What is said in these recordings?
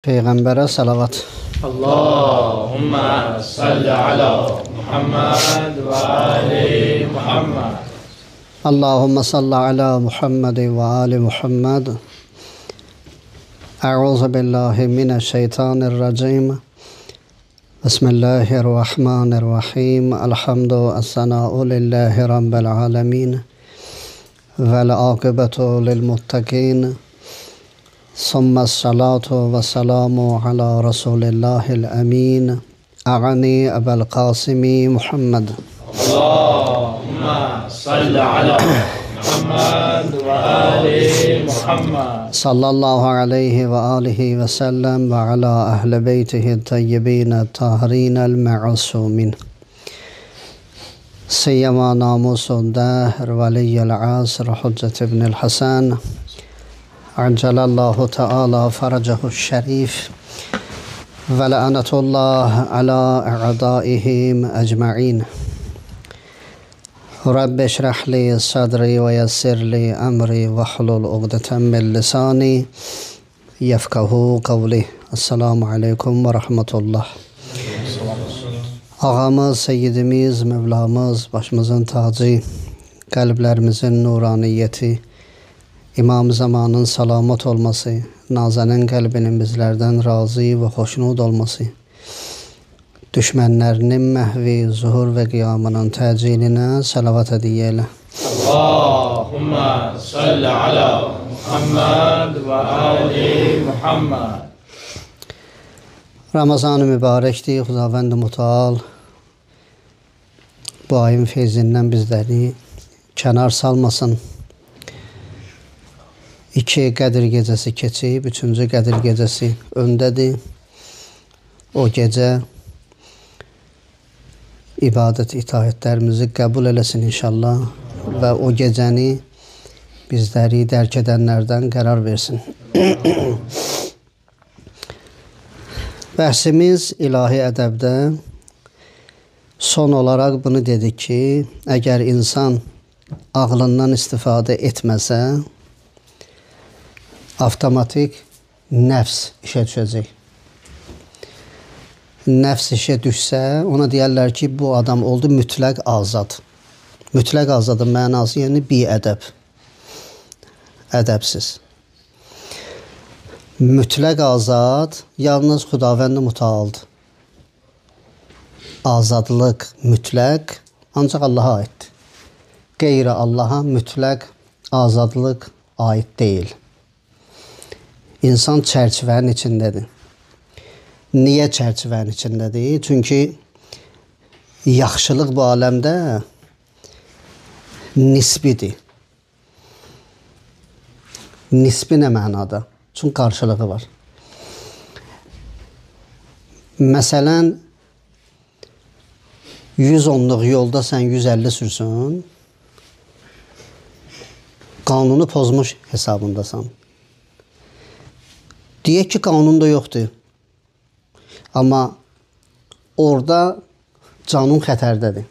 Peyğəmbərə salavat. Allahümme salli ala Muhammed ve ali Muhammed. Allahümme salli ala Muhammed ve ali Muhammed. Euzu billahi mineşşeytanirracim. Bismillahirrahmanirrahim. Elhamdü essenâ'u lillahi rabbil âlemin. Vel âkibetu lil muttakin. ثم الصلاة والسلام على رسول الله الأمين أعني أبا القاسم محمد. اللهم صل على محمد وآل محمد صلى الله عليه وآله وسلم وعلى أهل بيته الطيبين الطاهرين المعصومين سيما ناموس الدهر ولي العصر حجة بن الحسن عجل الله تعالى فرجه الشريف ولعنة الله على أعدائهم أجمعين. رب اشرح لي صدري ويسر لي أمري واحلل عقدة من لساني يفقه قولي. Esselamu Aleyküm ve Rahmetullah. Ağamız, Seyyidimiz, Mevlamız, başımızın tacı, qəlblərimizin nuraniyyəti, İmam zamanın salamat olması, nazənin qəlbinin bizlərdən razı və xoşnud olması, düşmənlərinin məhvi, zuhur və qiyamının təcilinə salavat hədiyyə elə. Allahümme salli ala Muhammed və ali Muhammed. Ramazan-ı mübarəkdir. Xudavənd-i Müteal bu ayın feyzindən bizləri kənar salmasın. 2 Qədir gecəsi keçib, 3-cü Qədir gecəsi öndədir. O gecə ibadət, itaətlərimizi qəbul eləsin inşallah və o gecəni bizləri dərk edənlərdən qərar versin. Bəhsimiz ilahi ədəbdə son olaraq bunu dedik ki, əgər insan ağlından istifadə etməsə, avtomatik nəfs işə düşəcək. Nəfs işə düşsə, ona deyərlər ki, bu adam oldu mütləq azad. Mütləq azadın mənası, yəni biədəb, ədəbsiz. Mütləq azad yalnız Xudavənd-i Mütealdır. Azadlıq mütləq ancaq Allaha aiddir. Qeyri Allaha mütləq azadlıq aid deyil. İnsan çərçivənin içindədir. Niyə çərçivənin içindədir? Çünki yaxşılıq bu aləmdə nisbidir. Nisbi nə mənada? Çünki qarşılığı var. Məsələn, 110-luq yolda sən 150 sürsün, qanunu pozmuş hesabındasan. Deyək ki, qanun da yoxdur. Amma orada canun xətərdədir.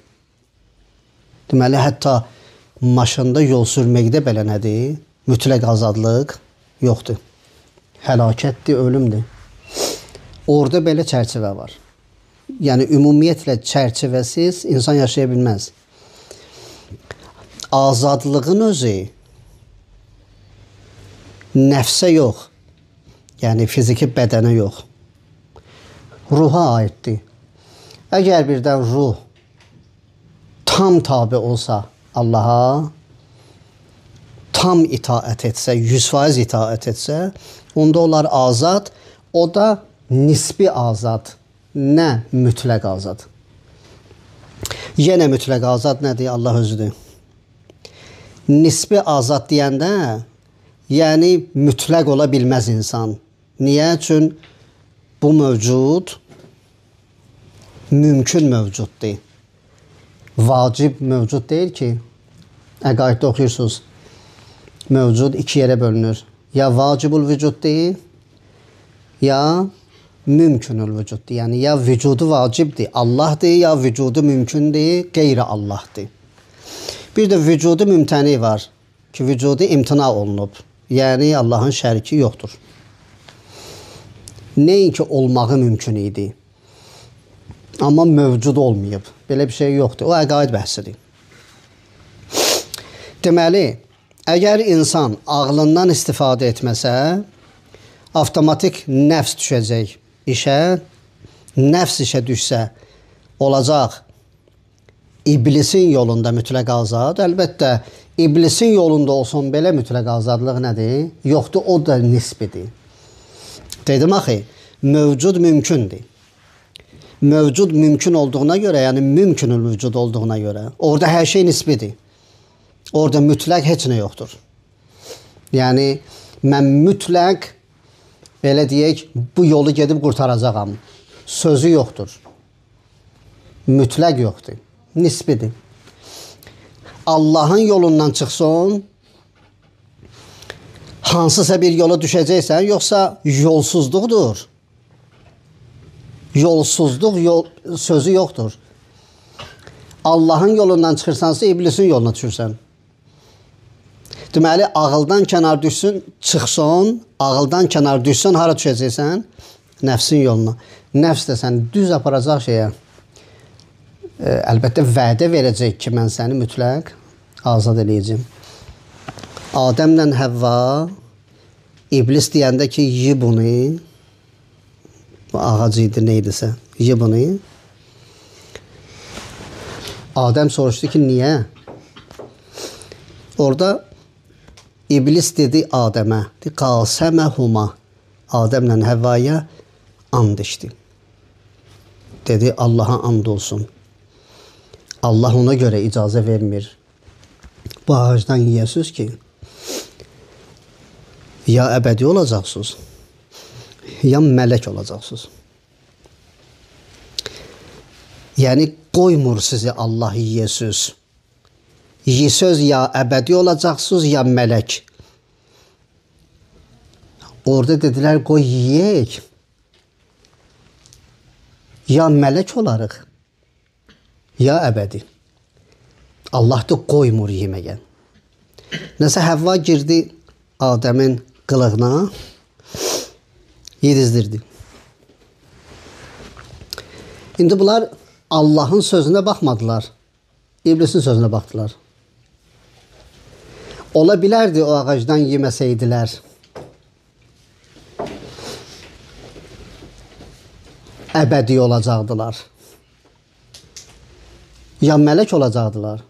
Deməli, hətta maşında yol sürməkdə belə nədir? Mütləq azadlıq yoxdur. Həlakətdir, ölümdür. Orada belə çərçivə var. Yəni, ümumiyyətlə çərçivəsiz insan yaşaya bilməz. Azadlığın özü nəfsə yox, yəni fiziki bədənə yox, ruha aiddir. Əgər birdən ruh tam tabi olsa Allaha, tam itaət etsə, 100% itaət etsə, onda onlar azad, o da nisbi azad, nə mütləq azad. Yenə mütləq azad nədir? Allah özüdür. Nisbi azad deyəndə, yəni mütləq ola bilməz insan. Niyə? Çünki bu mövcud mümkün mövcuddur. Vacib mövcud deyil ki, əqaiddə oxuyursunuz, mövcud iki yerə bölünür. Ya vacibul vücuddur, ya mümkünül vücuddur. Yəni ya vücudu vacibdir, Allahdır, ya vücudu mümkündür, qeyri Allahdır. Bir də vücudu mümtəni var ki, vücudu imtina olunub. Yəni Allahın şəriki yoxdur. Nəinki olmağı mümkün idi. Amma mövcud olmayıb. Belə bir şey yoxdur. O əqaid bəhsidir. Deməli, əgər insan ağlından istifadə etməsə, avtomatik nəfs düşəcək işə. Nəfs işə düşsə, olacaq iblisin yolunda mütləq azad. Əlbəttə, iblisin yolunda olsun belə mütləq azadlıq nədir? Yoxdur, o da nisbidir. Dedim axı, mövcud mümkündür. Mövcud mümkün olduğuna görə, yəni mümkünül mövcud olduğuna görə, orada hər şey nisbidir. Orada mütləq heç nə yoxdur. Yəni, mən mütləq, belə deyək, bu yolu gedib qurtaracağam. Sözü yoxdur. Mütləq yoxdur. Nisbidir. Allahın yolundan çıxsın, hansısa bir yola düşəcəksən, yoxsa yolsuzluqdur. Yolsuzluq sözü yoxdur. Allahın yolundan çıxırsansa, iblisin yoluna düşürsən. Deməli, ağıldan kənar düşsün, çıxsın, ağıldan kənar düşsün, hara düşəcəksən? Nəfsin yoluna. Nəfs də səni düz aparacaq şeyə. Əlbəttə, vədə verəcək ki, mən səni mütləq azad eləyəcəm. Adəmlə Həvva, iblis deyəndə ki, yi bunu, bu ağacı idi, nə idisə, yi bunu. Adəm soruşdu ki, niyə? Orada iblis dedi Adəmə, qasəməhuma, Adəmlə Həvvaya and içdi. Dedi, Allaha and olsun. Allah ona görə icazə vermir. Bu ağacdan yiyəsiniz ki, ya əbədi olacaqsınız, ya mələk olacaqsınız. Yəni, qoymur sizi Allah yiyəsiniz. Yiyəsiniz ya əbədi olacaqsınız, ya mələk. Orada dedilər, qoy yiyək. Ya mələk olarıq, ya əbədi. Allah da qoymur yeməyə. Nəsə Həvva girdi Adəmin qılığına, yedizdirdi. İndi bunlar Allahın sözünə baxmadılar. İblisin sözünə baxdılar. Ola bilərdi o ağacdan yeməsəydilər. Əbədi olacaqdılar. Ya mələk olacaqdılar.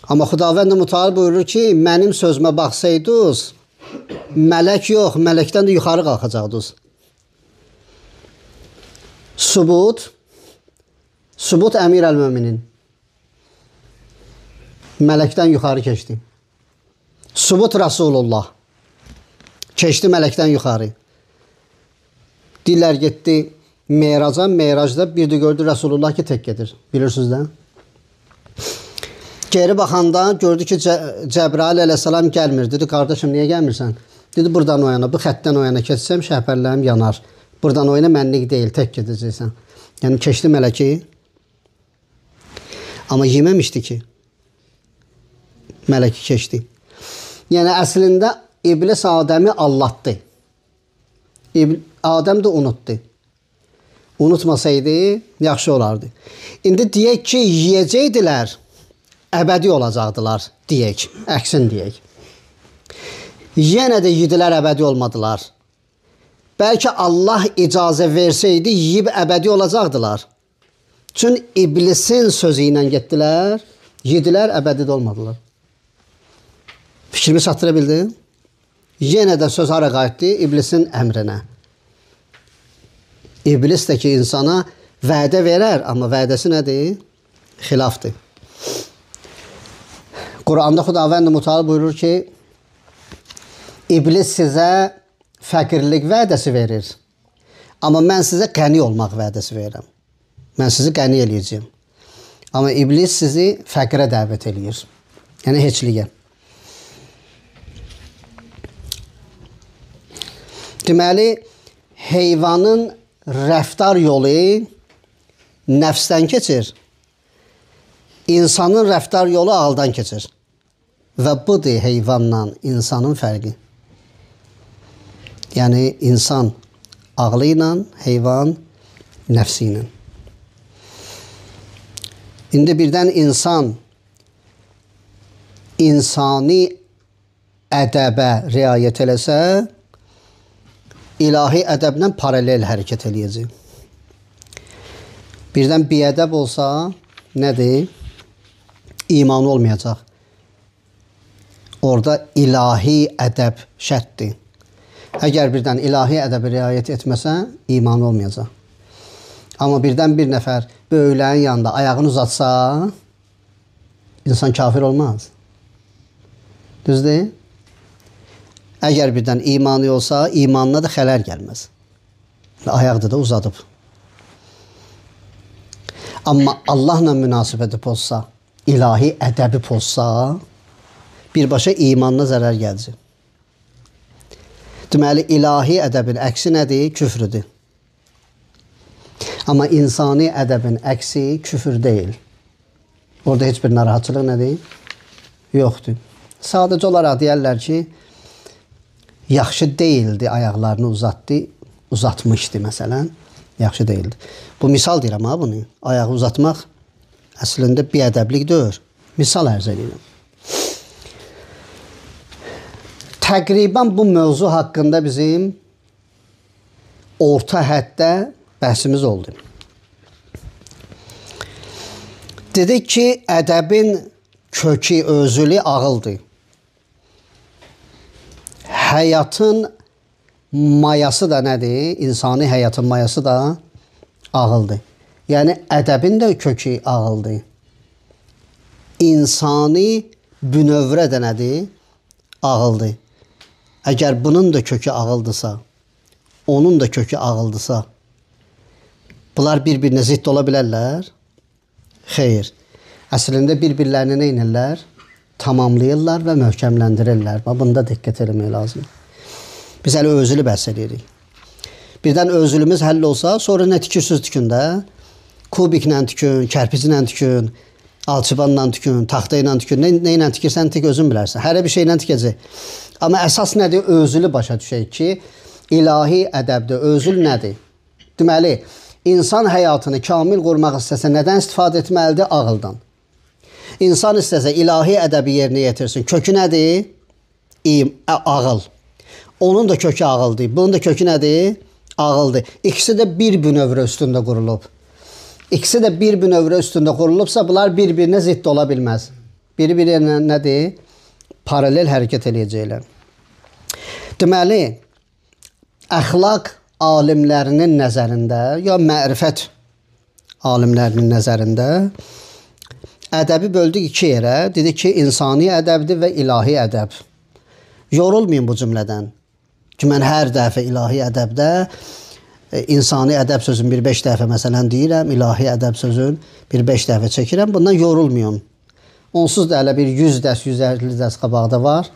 Amma Xudavənd-i Müteal buyurur ki, mənim sözümə baxsaydınız, mələk yox, mələkdən də yuxarı qalxacaqdınız. Sübut, sübut əmir əl-möminin. Mələkdən yuxarı keçdi. Sübut Rasulullah. Keçdi mələkdən yuxarı. Dillər getdi Meyraca, Meyracda bir də gördü Rasulullah ki, tək gedir. Bilirsiniz də. Geri baxanda gördü ki, Cəbrail əleyhissalam gəlmir. Dedi, qardaşım, niyə gəlmirsən? Dedi, buradan o yana, bu xəttdən o yana keçsəm, şəhbərlərim yanar. Buradan o yana mənlik deyil, tək gedəcəksən. Yəni, keçdi mələki. Amma yeməmişdi ki, mələki keçdi. Yəni, əslində, İblis Adəmi allatdı. Adəm də unutdu. Unutmasaydı, yaxşı olardı. İndi deyək ki, yiyəcəkdilər, əbədi olacaqdılar, deyək, əksin deyək. Yenə də yedilər, əbədi olmadılar. Bəlkə Allah icazə versəydi, yiyib əbədi olacaqdılar. Çünki iblisin sözü ilə getdilər, yedilər, əbədi də olmadılar. Fikrimi çatdıra bildim? Yenə də söz hara qayıtdı? İblisin əmrinə. İblis də ki, insana vədə verər, amma vədəsi nədir? Xilafdır. Quranda Xudavənd-i Müteal buyurur ki, İblis sizə fəqirlik vədəsi verir, amma mən sizə qəni olmaq vədəsi verirəm. Mən sizi qəni eləyəcəyim. Amma İblis sizi fəqirə dəvət eləyir. Yəni, heçliyə. Deməli, heyvanın rəftar yolu nəfsdən keçir. İnsanın rəftar yolu ağıldan keçir. Və budur heyvanla insanın fərqi. Yəni, insan ağlı ilə, heyvan nəfsi ilə. İndi birdən insan insani ədəbə riayət eləsə, ilahi ədəblə paralel hərəkət eləyəcək. Birdən biədəb olsa, nədir? İmanı olmayacaq. Orada ilahi ədəb şərtdir. Əgər birdən ilahi ədəbə riayət etməsə, imanı olmayacaq. Amma birdən bir nəfər böyüklərin yanında ayağını uzatsa, insan kafir olmaz. Düz deyil? Əgər birdən imanı olsa, imanına da xələl gəlməz. Ayaqda da uzadıb. Amma Allahla münasibəti pozsa, ilahi ədəbi pozsa, birbaşa imanına zərər gələcək. Deməli, ilahi ədəbin əksi nədir? Küfrüdür. Amma insani ədəbin əksi küfür deyil. Orada heç bir narahatçılıq nədir? Yoxdur. Sadəcə olaraq deyərlər ki, yaxşı deyildi, ayaqlarını uzatdı, uzatmışdı məsələn, yaxşı deyildi. Bu misal deyirəm ha bunu. Ayağı uzatmaq əslində biədəblik deyil. Misal ərz edirəm. Təqribən bu mövzu haqqında bizim orta həddə bəhsimiz oldu. Dedik ki, ədəbin kökü, özülü ağıldır. Həyatın mayası da nədir? İnsani həyatın mayası da ağıldır. Yəni, ədəbin də kökü ağıldır. İnsani bünövrə də nədir? Ağıldır. Əgər bunun da kökü ağıldısa, onun da kökü ağıldısa, bunlar bir-birinə zidd ola bilərlər? Xeyr. Əslində bir-birlərini nə edirlər? Tamamlayırlar və möhkəmləndirirlər. Bunda diqqət eləmək lazımdır. Biz hələ özülü bəhs edirik. Birdən özülümüz həll olsa, sonra nə tikirsiniz tükün də? Kubiklə tükün, kərpiclə tükün, alçıbanla tükün, taxta ilə tükün, nə ilə tikirsən tik özün bilərsən. Hər bir şeylə tikəcək. Amma əsas nədir? Özülü başa düşək ki, ilahi ədəbdə özül nədir? Deməli, insan həyatını kamil qurmaq istəsə nədən istifadə etməlidir? Ağıldan. İnsan istəsə ilahi ədəbi yerinə yetirsin. Kökü nədir? Ağıl. Onun da kökü ağıldır. Bunun da kökü nədir? Ağıldır. İkisi də bir bünövrə üstündə qurulub. İkisi də bir bünövrə üstündə qurulubsa, bunlar bir-birinə zidd ola bilməz. Biri-birinə nədir? Paralel hərəkət eləyəcəklər. Deməli, əxlaq alimlərinin nəzərində, ya mərifət alimlərinin nəzərində ədəbi böldük iki yerə. Dedik ki, insani ədəbdir və ilahi ədəb. Yorulmayın bu cümlədən. Ki, mən hər dəfə ilahi ədəbdə insani ədəb sözünü bir 5 dəfə məsələn deyirəm, ilahi ədəb sözünü bir 5 dəfə çəkirəm. Bundan yorulmayın. Onsuz da elə bir 100 dərs, 150 dərs qabaqda var.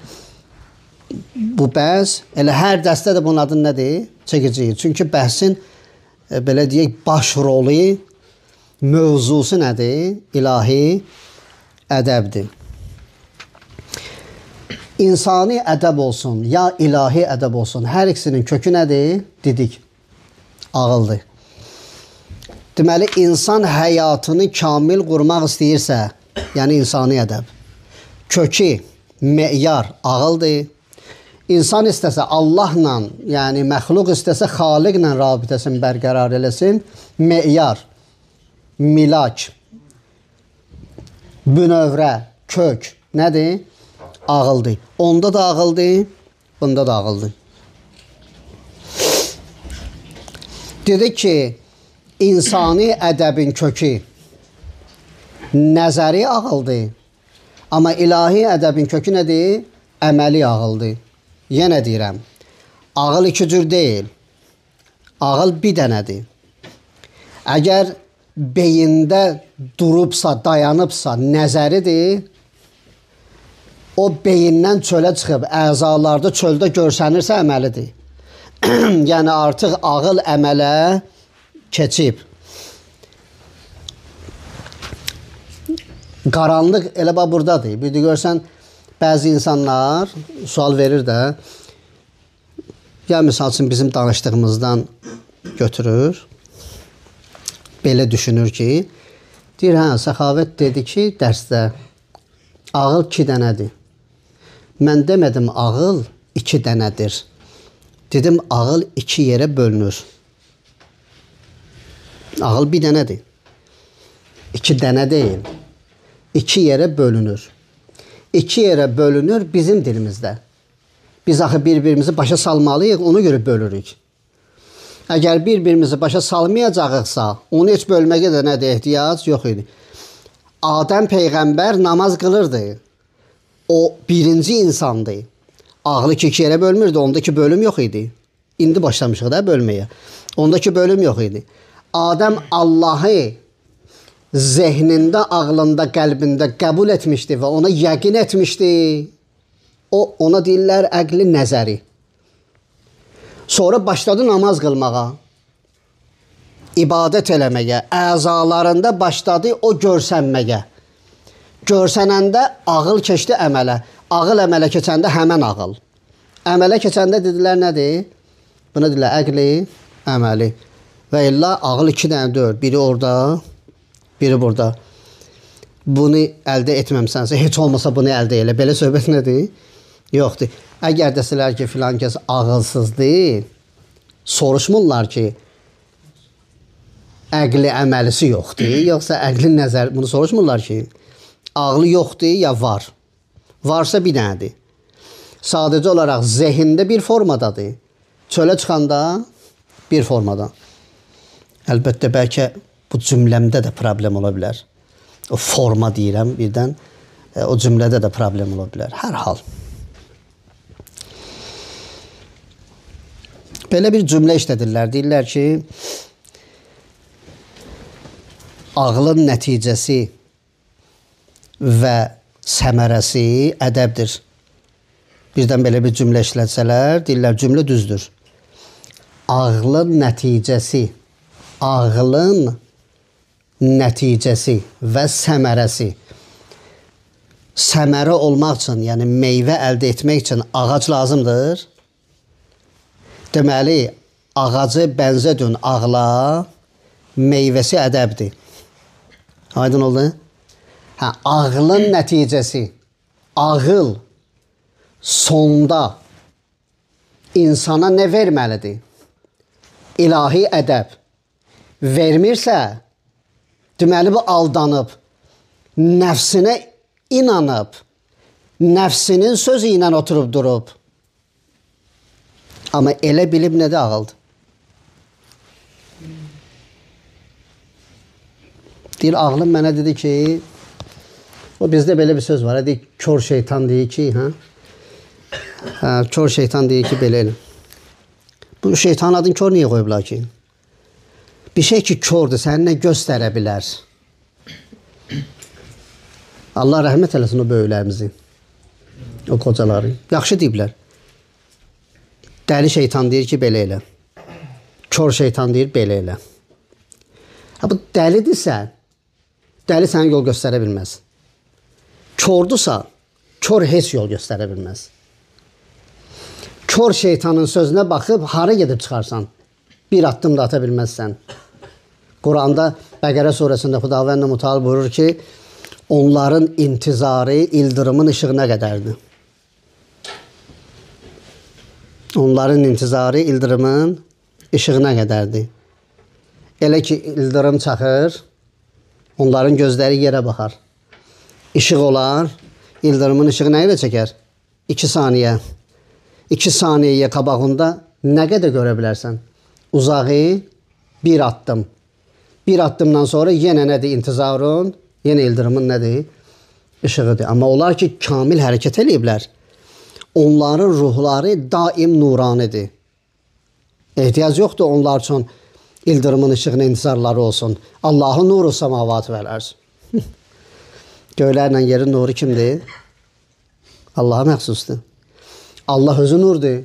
Bu bəhs, elə hər dərsdə də bunun adı nədir? Çəkəcəyik. Çünki bəhsin, belə deyək, baş rolu, mövzusu nədir? İlahi ədəbdir. İnsani ədəb olsun, ya ilahi ədəb olsun, hər ikisinin kökü nədir? Dedik, ağıldır. Deməli, insan həyatını kamil qurmaq istəyirsə, yəni insani ədəb, kökü, meyar ağıldır. İnsan istəsə Allahla, yəni məxluq istəsə Xaliqlə rabitəsini bərqərar eləsin, meyar, milak, bünövrə, kök nədir? Ağıldır. Onda da ağıldır, bunda da ağıldır. Dedik ki, insani ədəbin kökü nəzəri ağıldır. Amma ilahi ədəbin kökü nədir? Əməli ağıldır. Yenə deyirəm, ağıl iki cür deyil. Ağıl bir dənədir. Əgər beyində durubsa, dayanıbsa, nəzəridir, o beyindən çölə çıxıb, əzalarda çöldə görsənirsə əməlidir. Yəni artıq ağıl əmələ keçib. Qaranlıq elə bax buradadır. Bir də görsən, bəzi insanlar sual verir də, Ya misal üçün bizim danışdığımızdan götürür, belə düşünür ki, deyir, hə, Səxavət dedi ki, dərsdə ağıl 2 dənədir. Mən demədim ağıl 2 dənədir. Dedim, ağıl 2 yerə bölünür. Ağıl bir dənədir. 2 dənə deyil. 2 yerə bölünür. 2 yerə bölünür bizim dilimizdə. Biz axı bir-birimizi başa salmalıyıq, ona görə bölürük. Əgər bir-birimizi başa salmayacağıqsa, onu heç bölməyə də nədir ehtiyac yox idi. Adəm peyğəmbər namaz qılırdı. O birinci insandı. Ağlı iki yerə bölmürdü, ondakı bölüm yox idi. İndi başlamışıq da bölməyə. Ondakı bölüm yox idi. Adəm Allahı zehnində, ağlında, qəlbində qəbul etmişdi və ona yəqin etmişdi. O, ona deyirlər əqli nəzəri. Sonra başladı namaz qılmağa, ibadət eləməyə, əzalarında başladı o görsənməyə. Görsənəndə ağıl keçdi əmələ. Ağıl əmələ keçəndə həmən ağıl. Əmələ keçəndə dedilər nədir? Buna dedilər əqli, əməli. Və illa ağıl 2 dənə deyil. Biri orada, biri burada. Bunu əldə etməmsənsə, heç olmasa bunu əldə elə. Belə söhbət nədir? Yoxdur. Əgər desələr ki, filan kəs ağılsızdır, soruşmurlar ki, əqli əməlisi yoxdur, yoxsa əqli nəzər, bunu soruşmurlar ki, ağlı yoxdur ya var. Varsa bir dənədir. Sadəcə olaraq zehində bir formadadır. Çölə çıxanda bir formada. Əlbəttə, bəlkə bu cümləmdə də problem ola bilər. O forma deyirəm birdən, o cümlədə də problem ola bilər. Hər hal. Belə bir cümlə işlədirlər. Deyirlər ki, ağlın nəticəsi və səmərəsi ədəbdir. Birdən belə bir cümlə işlətsələr, deyirlər, cümlə düzdür. Ağlın nəticəsi, ağlın nəticəsi və səmərəsi. Səmərə olmaq üçün, yəni meyvə əldə etmək üçün ağac lazımdır. Deməli, ağacı bənzədün ağla, meyvəsi ədəbdir. Aydın oldu? Hə, ağlın nəticəsi, ağıl sonda insana nə verməlidir? İlahi ədəb. Vermirsə, deməli bu aldanıb, nəfsinə inanıb, nəfsinin sözü ilə oturub durub. Amma elə bilib nədir ağıldır? Deyir, ağlım mənə dedi ki, o bizdə belə bir söz var, deyir, kör şeytan deyir ki, hə? Hə, kör şeytan deyir ki, belə elə. Bu şeytanın adını kör niyə qoyublar ki? Bir şey ki, kördür, səni nə göstərə bilər? Allah rəhmət eləsin o böyüklərimizi, o qocaları. Yaxşı deyiblər. Dəli şeytan deyir ki, belə elə. Kör şeytan deyir, belə elə. Ha, bu dəlidirsə, dəli sənə yol göstərə bilməz. Kordursa, kör heç yol göstərə bilməz. Kör şeytanın sözünə baxıb, hara gedib çıxarsan? Bir addım da ata bilməzsən. Quranda Bəqərə surəsində Xudavənd Mütəal buyurur ki, onların intizarı ildırımın işığına qədərdir. Onların intizarı ildırımın işığına qədərdir. Elə ki, ildırım çaxır, onların gözləri yerə baxar. İşıq olar, ildırımın işığı nə ilə çəkər? 2 saniyə. 2 saniyəyə qabağında nə qədər görə bilərsən? Uzağı bir addım. Bir addımdan sonra yenə nədir intizarın, yenə ildırımın nədir? İşığıdır. Amma onlar ki, kamil hərəkət eləyiblər. Onların ruhları daim nuranidir. Ehtiyac yoxdur onlar üçün ildırımın işığına intizarları olsun. Allahın nuru samavat vəl ərz. Göylərlə yerin nuru kimdir? Allaha məxsusdur. Allah özü nurdur.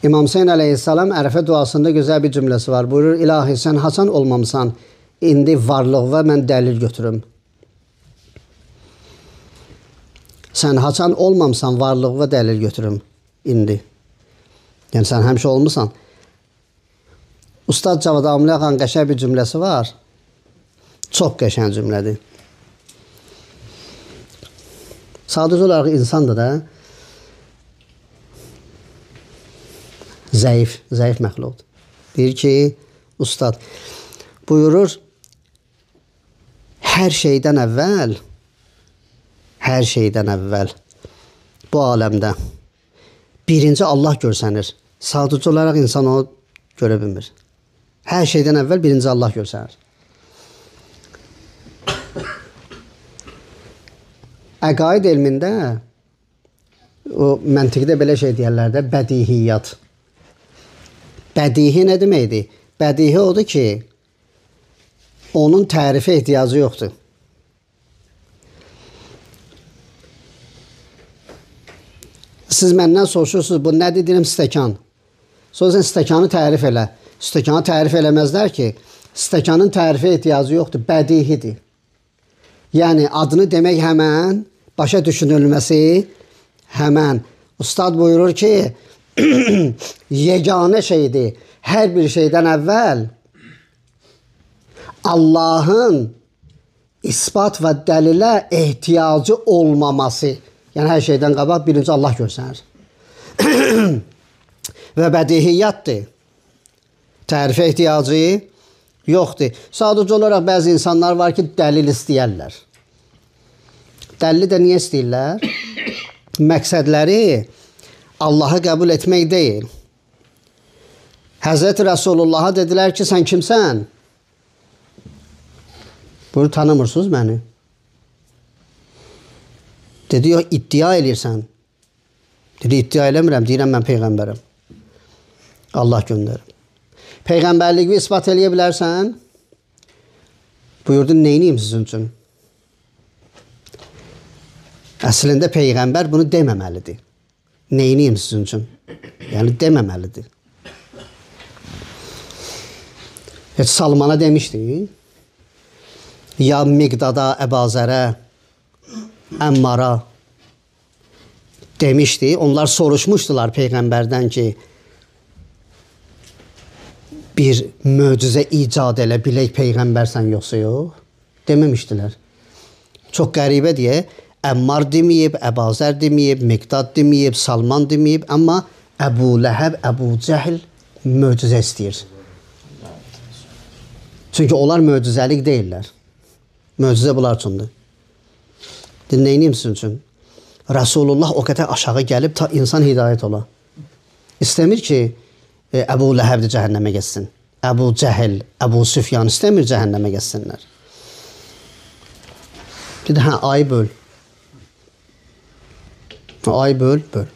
İmam Hüseyin əleyhissalam Ərəfə duasında gözəl bir cümləsi var. Buyurur, İlahi sən haçan olmamısan, indi varlığa mən dəlil götürüm. Sən haçan olmamısan, varlığa dəlil götürüm indi. Yəni sən həmişə olmusan. Ustad Cavad Amili ağanın qəşəng bir cümləsi var. Çox qəşəng cümlədir. Sadəcə olaraq insandır da. Zəif, zəif məxluqdur. Deyir ki, ustad buyurur, hər şeydən əvvəl, hər şeydən əvvəl bu aləmdə birinci Allah görsənir. Sadəcə olaraq insan onu görə bilmir. Hər şeydən əvvəl birinci Allah görsənir. Əqaid elmində, o məntiqdə belə şey deyərlər də, bədihiyyat. Bədihi nə deməkdir? Bədihi odur ki, onun tərifə ehtiyacı yoxdur. Siz məndən soruşursunuz, bu nədir? Deyirəm, stəkan. Sonra sən stəkanı tərif elə. Stəkanı tərif eləməzlər ki, stəkanın tərifə ehtiyacı yoxdur, bədihidir. Yəni, adını demək həmən, başa düşünülməsi həmən. Ustad buyurur ki, yeganə şeydir. Hər bir şeydən əvvəl Allahın isbat və dəlilə ehtiyacı olmaması. Yəni, hər şeydən qabaq birinci Allah görsənir. Və bədihiyyatdır. Tərifə ehtiyacı yoxdur. Sadəcə olaraq bəzi insanlar var ki, dəlil istəyərlər. Dəlili də niyə istəyirlər? Məqsədləri Allahı qəbul etmək deyil. Həzrəti Rəsulullaha dedilər ki, sən kimsən? Buyur, tanımırsınız məni. Dedi, yox, iddia eləyirsən. Dedi, iddia eləmirəm, deyirəm, mən peyğəmbərəm. Allah göndərib. Peyğəmbərliyi isbat eləyə bilərsən? Buyurdu, neyniyim sizin üçün? Əslində, peyğəmbər bunu deməməlidir. Neyniyim sizin üçün? Yəni, deməməlidir. Heç Salmana demişdi. Ya Miqdada, Əbazərə, Əmmara demişdi. Onlar soruşmuşdular peyğəmbərdən ki, bir möcüzə icad elə, bilək peyğəmbərsən yoxsa yox. Deməmişdilər. Çox qəribə deyə, Əmmar deməyib, Əbazər deməyib, Miqdad deməyib, Salman deməyib, amma Əbu Ləhəb, Əbu Cəhl möcüzə istəyir. Çünki onlar möcüzəlik deyirlər. Möcüzə bunlar üçündür. Neyniyim sizin üçün? Rəsulullah o qədər aşağı gəlib ta insan hidayət ola. İstəmir ki, Əbu Ləhəb də cəhənnəmə getsin. Əbu Cəhl, Əbu Süfyan istəmir cəhənnəmə getsinlər. Dedi, hə, ayı böl. Ay böl, böl.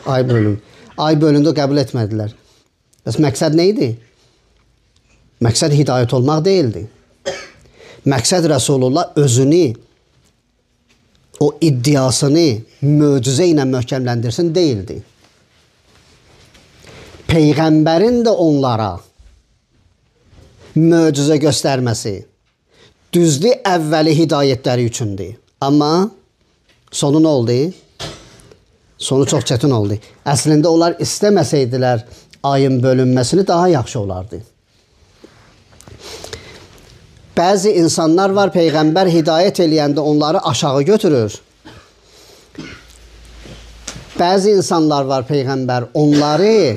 Ay bölün. Ay bölündü, qəbul etmədilər. Bəs məqsəd nə idi? Məqsəd hidayət olmaq deyildi. Məqsəd Rəsulullah özünü, o iddiasını möcüzə ilə möhkəmləndirsin deyildi. Peyğəmbərin də onlara möcüzə göstərməsi düzdür, əvvəli hidayətləri üçündür. Amma sonu nə oldu? Sonu çox çətin oldu. Əslində onlar istəməsəydilər ayın bölünməsini daha yaxşı olardı. Bəzi insanlar var, Peyğəmbər hidayət eləyəndə onları aşağı götürür. Bəzi insanlar var, Peyğəmbər onları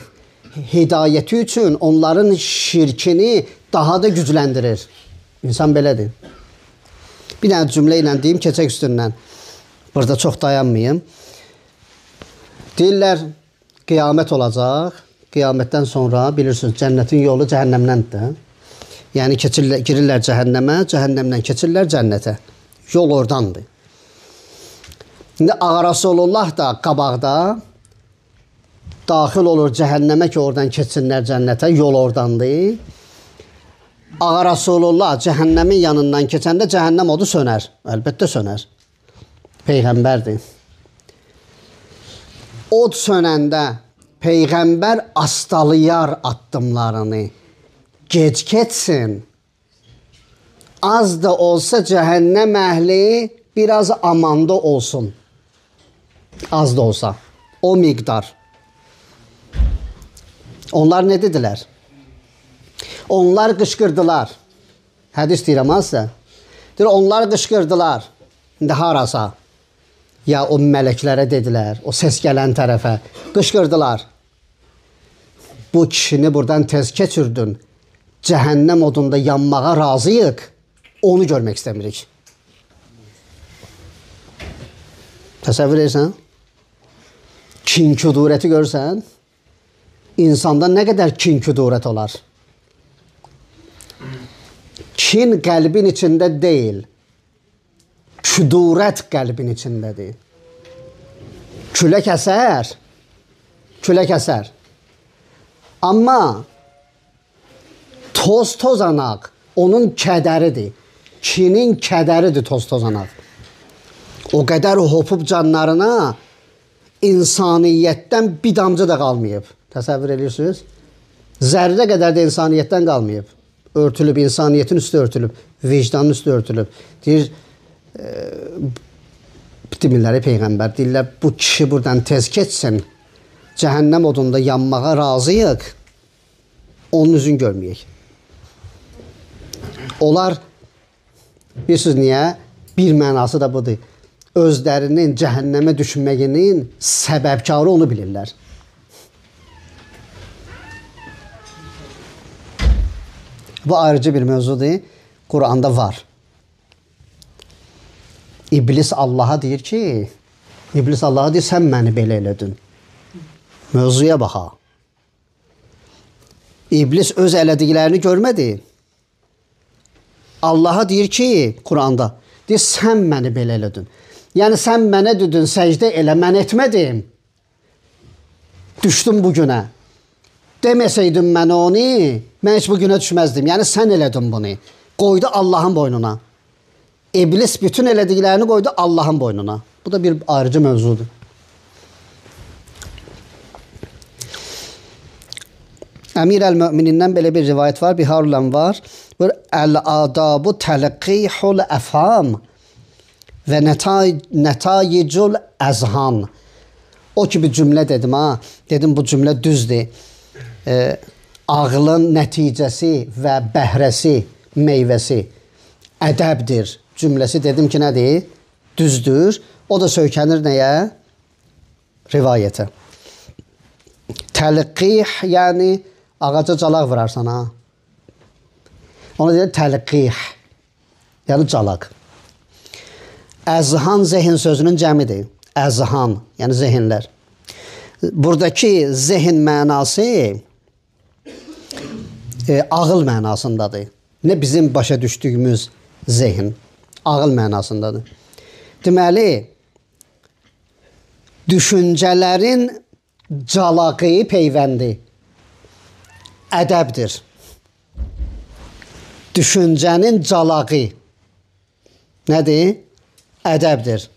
hidayəti üçün onların şirkini daha da gücləndirir. İnsan belədir. Bir dənə cümlə ilə deyim, keçək üstündən. Burada çox dayanmayım. Deyirlər, qiyamət olacaq. Qiyamətdən sonra bilirsiniz, cənnətin yolu cəhənnəmdəndir. Yəni, girirlər cəhənnəmə, cəhənnəmdən keçirlər cənnətə. Yol oradandır. İndi Ağa Rasulullah da qabaqda daxil olur cəhənnəmə ki, oradan keçsinlər cənnətə, yol oradandır. Ağa Rasulullah cəhənnəmin yanından keçəndə cəhənnəm odu sönər. Əlbəttə sönər. Peyğəmbərdir. Od sönəndə Peyğəmbər astalayar addımlarını. Gec keçsin. Az da olsa cəhənnəm əhli biraz amanda olsun. Az da olsa. O miqdar. Onlar nə dedilər? Onlar qışqırdılar. Hədis deyirəm ha sizə. Deyir, onlar qışqırdılar. İndi harasa. Ya o mələklərə dedilər, o ses gələn tərəfə. Qışqırdılar. Bu kişini buradan tez keçirdin. Cəhənnəm odunda yanmağa razıyıq. Onu görmək istəmirik. Təsəvvür edirsən? Kin-küdurəti görürsən? İnsanda nə qədər kin-küdurət olar? Kin qəlbin içində deyil, küdurət qəlbin içindədir. Külək əsər, külək əsər. Amma toz tozanaq onun kədəridir. Kinin kədəridir toz tozanaq. O qədər hopub canlarına insaniyyətdən bir damcı da qalmayıb. Təsəvvür edirsiniz? Zərrə qədər də insaniyyətdən qalmayıb. Örtülüb, insaniyyətin üstü örtülüb, vicdanın üstü örtülüb. Deyir, demirləri Peyğəmbər, deyirlər, bu kişi buradan tez keçsin, cəhənnəm odunda yanmağa razıyıq, onun üzünü görməyək. Onlar, bilirsiniz niyə? Bir mənası da budur. Özlərinin cəhənnəmə düşməyinin səbəbkarı onu bilirlər. Bu ayrıca bir mövzudur. Quranda var. İblis Allaha deyir ki, İblis Allaha deyir, sən məni belə elədin. Mövzuya bax ha. İblis öz elədiklərini görmədi. Allaha deyir ki, Quranda, deyir, sən məni belə elədin. Yəni, sən mənə dedin, səcdə elə, mən etmədim. Düşdüm bu günə. Deməsəydin mən onu, mən heç bu günə düşməzdim. Yəni, sən elədin bunu. Qoydu Allahın boynuna. İblis bütün elədiklərini qoydu Allahın boynuna. Bu da bir ayrıca mövzudur. Əmir əl-Müminindən belə bir rivayət var, Biharulən var. Əl-adabu təlqihul əfham və nətayicul əzhan. O ki bir cümlə dedim ha, dedim bu cümlə düzdür. Ağlın nəticəsi və bəhrəsi, meyvəsi ədəbdir cümləsi dedim ki nədir? Düzdür. O da söykənir nəyə? Rivayətə. Təlqih, yəni ağaca calaq vurarsan ha. Ona deyir təlqih, yəni calaq. Əzhan zehin sözünün cəmidir. Əzhan, yəni zehinlər. Buradakı zehin mənası ağıl mənasındadır. Nə bizim başa düşdüyümüz zehin, ağıl mənasındadır. Deməli, düşüncələrin calağı, peyvəndi ədəbdir. Düşüncənin calağı nədir? Ədəbdir.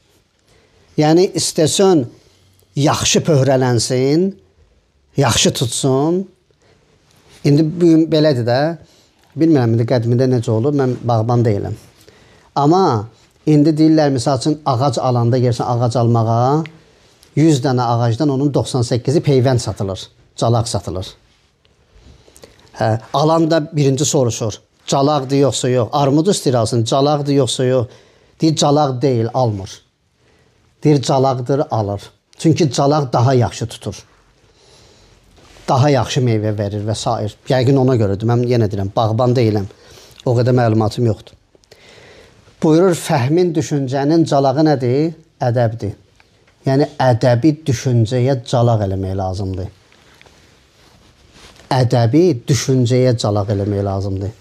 Yəni, istəsən yaxşı pöhrələnsin, yaxşı tutsun. İndi bugün belədir də, bilmirəm indi qədimdə necə olub, mən bağban deyiləm. Amma indi deyirlər, misal üçün, ağac alanda gəlirsən ağac almağa, 100 dənə ağacdan onun 98-i peyvənd satılır, calaq satılır. Hə, alan da birinci soruşur, calaqdır yoxsa yox, armudu istəyir alsın, calaqdır yoxsa yox. Deyir, calaq deyil, almır. Deyir, calaqdır, alır. Çünki calaq daha yaxşı tutur. Daha yaxşı meyvə verir və s. Yəqin ona görədir. Mən yenə deyirəm, bağban deyiləm. O qədər məlumatım yoxdur. Buyurur, fəhmin, düşüncənin calağı nədir? Ədəbdir. Yəni, ədəbi düşüncəyə calaq eləmək lazımdır. Ədəbi düşüncəyə calaq eləmək lazımdır.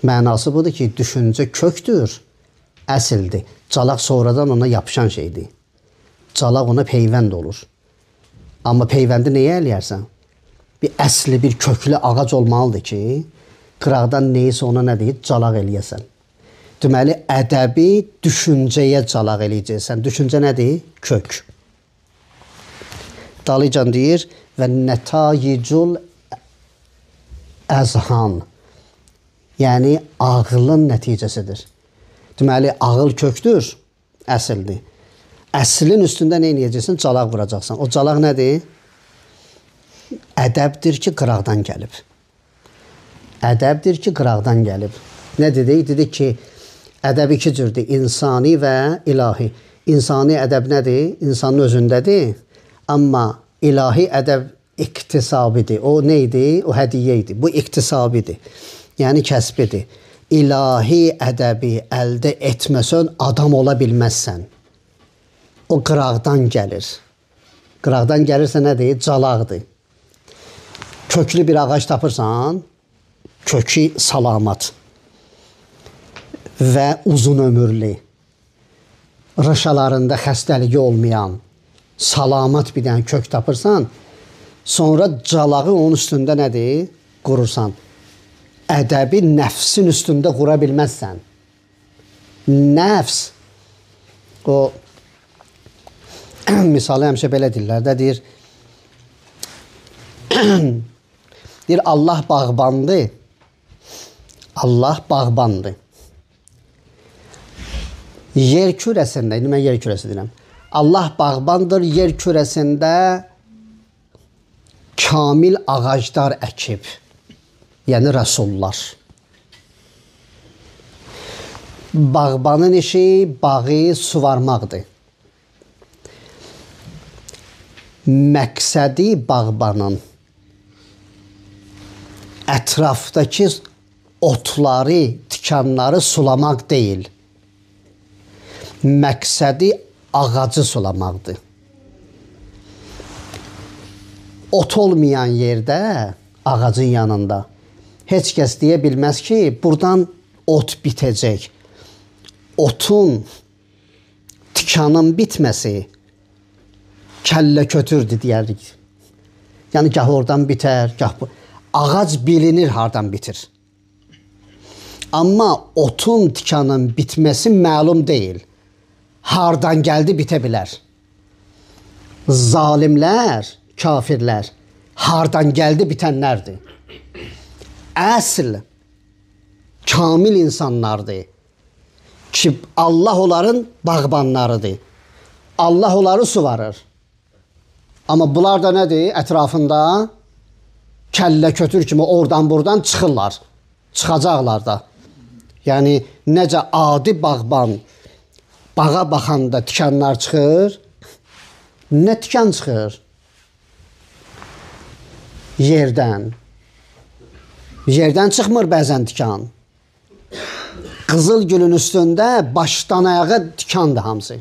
Mənası budur ki, düşüncə kökdür, əsildir. Calaq sonradan ona yapışan şeydir. Calaq ona peyvənd olur. Amma peyvəndi nəyə eləyərsən? Bir əsli, bir köklü ağac olmalıdır ki, qıraqdan neyisə ona nə deyir? Calaq eləyəsən. Deməli, ədəbi düşüncəyə calaq eləyəcəksən. Düşüncə nədir? Kök. Dalıcan deyir, və nətayicul əzhan. Yəni, ağlın nəticəsidir. Deməli, ağıl kökdür, əsildir. Əslin üstündə nə eləyəcəksən? Calaq vuracaqsan. O calaq nədir? Ədəbdir ki, qıraqdan gəlib. Ədəbdir ki, qıraqdan gəlib. Nə dedik? Dedik ki, ədəb iki cürdür. İnsani və ilahi. İnsani ədəb nədir? İnsanın özündədir. Amma ilahi ədəb iktisabidir. O nə idi? O hədiyyə idi. Bu iktisabidir. Yəni kəsbidir. İlahi ədəbi əldə etməsən adam ola bilməzsən. O qıraqdan gəlir. Qıraqdan gəlirsə nədir? Calaqdır. Köklü bir ağac tapırsan, kökü salamat və uzun ömürlü, rışalarında xəstəliyi olmayan, salamat bir dənə kök tapırsan, sonra calağı onun üstündə nədir? Qurursan. Ədəbi nəfsin üstündə qura bilməzsən. Nəfs, o misalı həmişə belə deyirlər də, deyir, deyir, Allah bağbandır. Allah bağbandır. Yer kürəsində, indi mən yer kürəsi deyirəm. Allah bağbandır, yer kürəsində kamil ağaclar əkib. Yəni rəsullar. Bağbanın işi bağı suvarmaqdır. Məqsədi bağbanın ətrafdakı otları, tikanları sulamaq deyil. Məqsədi ağacı sulamaqdır. Ot olmayan yerdə, ağacın yanında heç kəs deyə bilməz ki, buradan ot bitəcək. Otun, tikanın bitməsi kəllə kötürdür deyərdik. Yəni, gah oradan bitər, gah bu. Ağac bilinir hardan bitir. Amma otun, tikanın bitməsi məlum deyil. Hardan gəldi bitə bilər. Zalimlər, kafirlər hardan gəldi bitənlərdir. Əsl kamil insanlardır ki, Allah onların bağbanlarıdır. Allah onları suvarır. Amma bunlar da nədir? Ətrafında kəllə kötür kimi oradan buradan çıxırlar. Çıxacaqlar da. Yəni, necə adi bağban bağa baxanda tikanlar çıxır, nə tikan çıxır? Yerdən. Yerdən çıxmır bəzən tikan. Qızıl gülün üstündə başdan ayağa tikandır hamısı.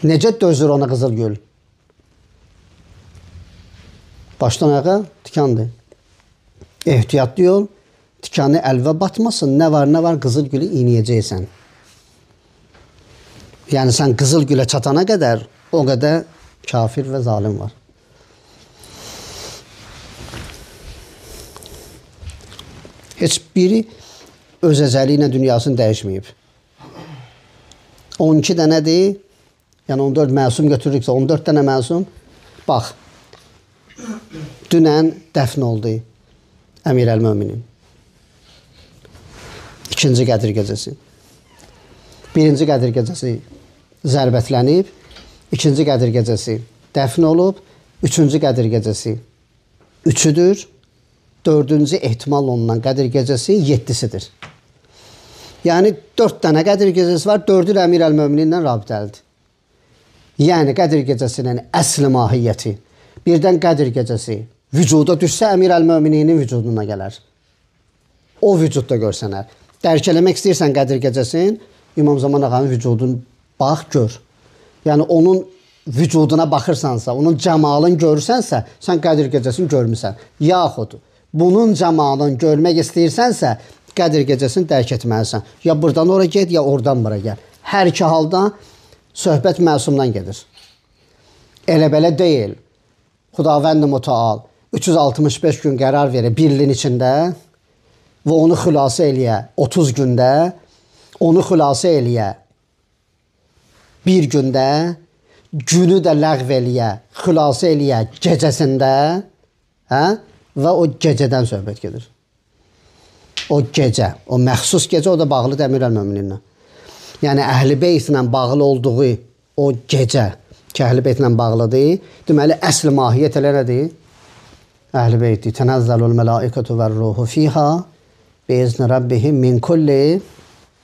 Necə dözür ona qızıl gül? Başdan ayağa tikandır. Ehtiyatlı ol, tikanı əlvə batmasın. Nə var, nə var, qızıl gülü iynəyəcəksən. Yəni, sən qızıl gülə çatana qədər o qədər kafir və zalim var. Heç biri öz əzəli ilə dünyasını dəyişməyib. 12 dənədir, yəni 14 məsum götürürüksə, 14 dənə məsum. Bax, dünən dəfn oldu Əmir əl-Möminin. İkinci Qədir gecəsi. Birinci Qədir gecəsi zərbətlənib, ikinci Qədir gecəsi dəfn olub, üçüncü Qədir gecəsi üçüdür, dördüncü ehtimal olunan Qədir gecəsi yeddisidir. Yəni, 4 dənə Qədir gecəsi var, dördü də Əmir əl-Mömininlə rabitəlidir. Yəni, Qədir gecəsinin əsl mahiyyəti, birdən Qədir gecəsi vücuda düşsə Əmir əl-Mömininin vücuduna gələr. O vücudda görsənər. Dərk eləmək istəyirsən Qədir gecəsini, İmam Zaman ağanın vücudunu bax, gör. Yəni, onun vücuduna baxırsansa, onun cəmalını görürsənsə, sən Qədir gecəsini görmüsən. Yaxud, bunun cəmalını görmək istəyirsənsə, Qədir gecəsini dərk etməlisən. Ya buradan ora get, ya oradan bura gəl. Hər iki halda söhbət məsumdan gedir. Elə belə deyil. Xudavənd-i Mütəal 365 gün qərar verir bir ilin içində və onu xülasə eləyə 30 gündə, onu xülasə eləyə bir gündə, günü də ləğv eləyə, xülasə eləyə gecəsində, hə? Və o gecədən söhbət gedir. O gecə, o məxsus gecə, o da bağlıdır Əmir əl-Mömininlə. Yəni, Əhl-i Beytlə bağlı olduğu o gecə, ki, Əhl-i Beytlə bağlıdır. Deməli, əsl mahiyyət elə nədir? Əhl-i Beytdir. Tənəzzəlul mələikətu vər-ruhu fiha biizni rabbihim min kulli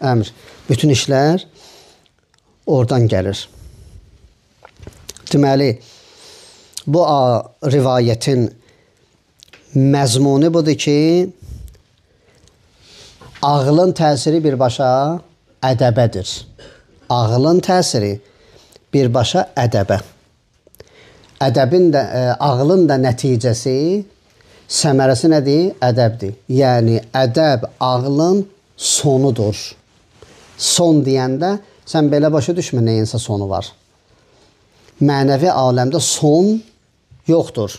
əmr. Bütün işlər oradan gəlir. Deməli, bu rivayətin məzmunu budur ki, ağlın təsiri birbaşa ədəbədir. Ağlın təsiri birbaşa ədəbə. Ədəbin də, ağlın da nəticəsi, səmərəsi nədir? Ədəbdir. Yəni, ədəb ağlın sonudur. Son deyəndə sən belə başa düşmə nəyinsə sonu var. Mənəvi aləmdə son yoxdur.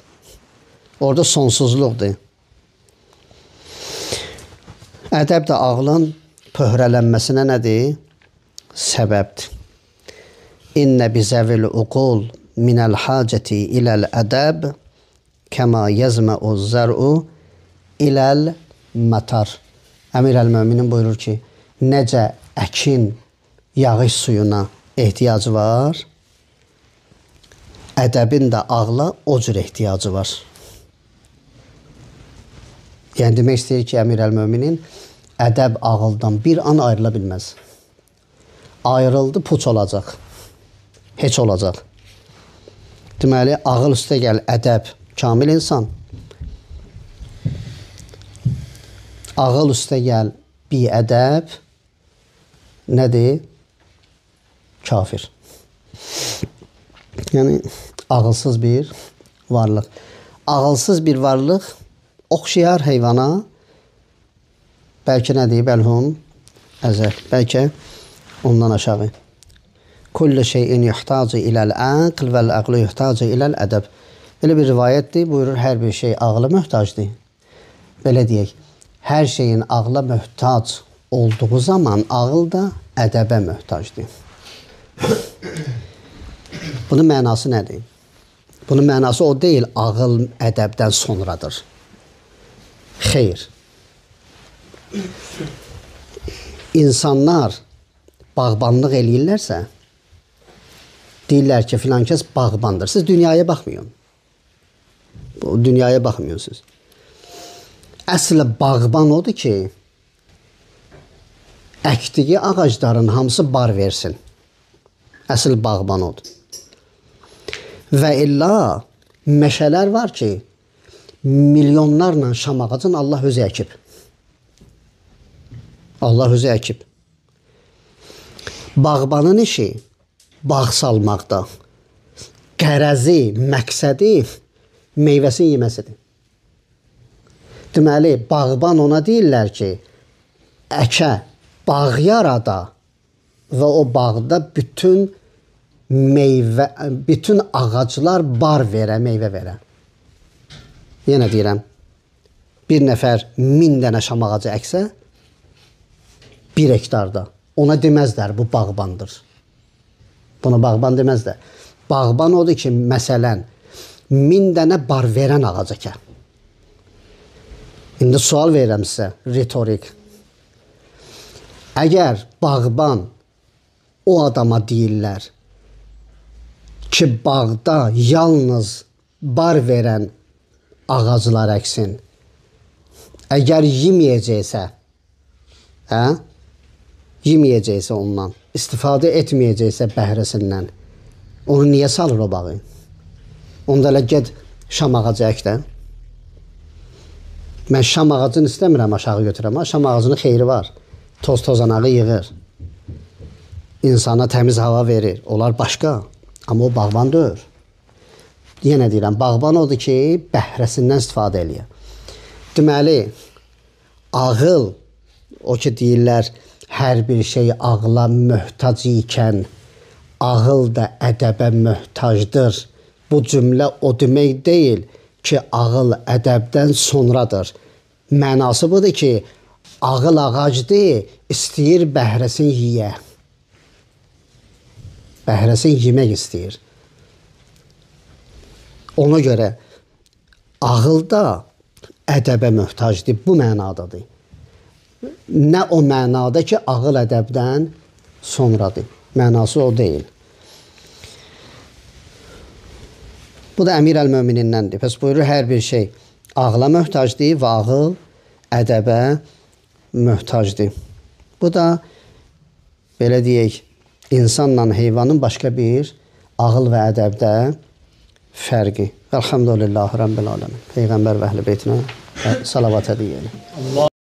Orada sonsuzluqdur. Ədəb də ağlın pöhrələnməsinə nədir? Səbəbdir. İnnə bizəvil uqul minəl hacəti iləl ədəb kəma yəzməu zər'u iləl mətar. Əmir əl-Möminin buyurur ki, necə əkin yağış suyuna ehtiyacı var, ədəbin də ağla o cür ehtiyacı var. Yəni, demək istəyir ki, Əmir əl-Möminin ədəb ağıldan bir an ayrıla bilməz. Ayrıldı, puç olacaq. Heç olacaq. Deməli, ağıl üstə gəl, ədəb, kamil insan. Ağıl üstə gəl, biədəb, nədir? Kafir. Yəni, ağılsız bir varlıq. Ağılsız bir varlıq oxşayar heyvana, bəlkə nədir? Bəlhum əzəl. Bəlkə ondan aşağı. Kullu şeyin yuhtacı iləl əql vəl əqlu yuhtacı iləl ədəb. Belə bir rivayətdir. Buyurur, hər bir şey ağla möhtacdır. Belə deyək, hər şeyin ağla möhtac olduğu zaman ağıl da ədəbə möhtacdır. Bunun mənası nədir? Bunun mənası o deyil, ağıl ədəbdən sonradır. Xeyr. İnsanlar bağbanlıq eləyirlərsə, deyirlər ki, filan kəs bağbandır. Siz dünyaya baxmayın. Dünyaya baxmıyorsunuz. Əsl bağban odur ki, əkdiyi ağacların hamısı bar versin. Əsl bağban odur. Və illa meşələr var ki, milyonlarla şam ağacını Allah özü əkib. Allah özü əkib. Bağbanın işi bağ salmaqda, qərəzi, məqsədi meyvəsini yeməsidir. Deməli, bağban ona deyirlər ki, əkə, bağ yarada və o bağda bütün meyvə, bütün ağaclar bar verə, meyvə verə. Yenə deyirəm, bir nəfər 1000 dənə şam ağacı əksə, 1 hektarda, ona deməzlər, bu bağbandır. Buna bağban deməzlər. Bağban odur ki, məsələn, 1000 dənə bar verən ağac əkə. İndi sual verirəm sizə, ritorik. Əgər bağban o adama deyirlər ki, bağda yalnız bar verən ağaclar əksin, əgər yeməyəcəksə, yeməyəcəksə ondan, istifadə etməyəcəksə bəhrəsindən, onu niyə salır o bağı? Onda elə get şam ağacı ək də. Mən şam ağacını istəmirəm aşağı götürəm, şam ağacının xeyri var. Toz tozanağı yığır. İnsana təmiz hava verir. Onlar başqa. Amma o bağban deyil. Yenə deyirəm, bağban odur ki, bəhrəsindən istifadə eləyir. Deməli, ağıl, o ki deyirlər, hər bir şey ağla möhtac ikən, ağıl da ədəbə möhtacdır. Bu cümlə o demək deyil ki, ağıl ədəbdən sonradır. Mənası budur ki, ağıl ağacdır, istəyir bəhrəsini yiyə. Bəhrəsini yemək istəyir. Ona görə ağıl da ədəbə möhtacdır, bu mənadadır. Nə o mənada ki, ağıl ədəbdən sonradır. Mənası o deyil. Bu da Əmir əl-Möminindəndir. Pəs buyurur, hər bir şey ağla möhtacdır və ağıl ədəbə möhtacdır. Bu da, belə deyək, insanla heyvanın başqa bir ağıl və ədəbdə fərqi. Elhamdülillahi Rabbil aləmin. Peyğəmbər və əhl-i beytinə salavat ediyelim.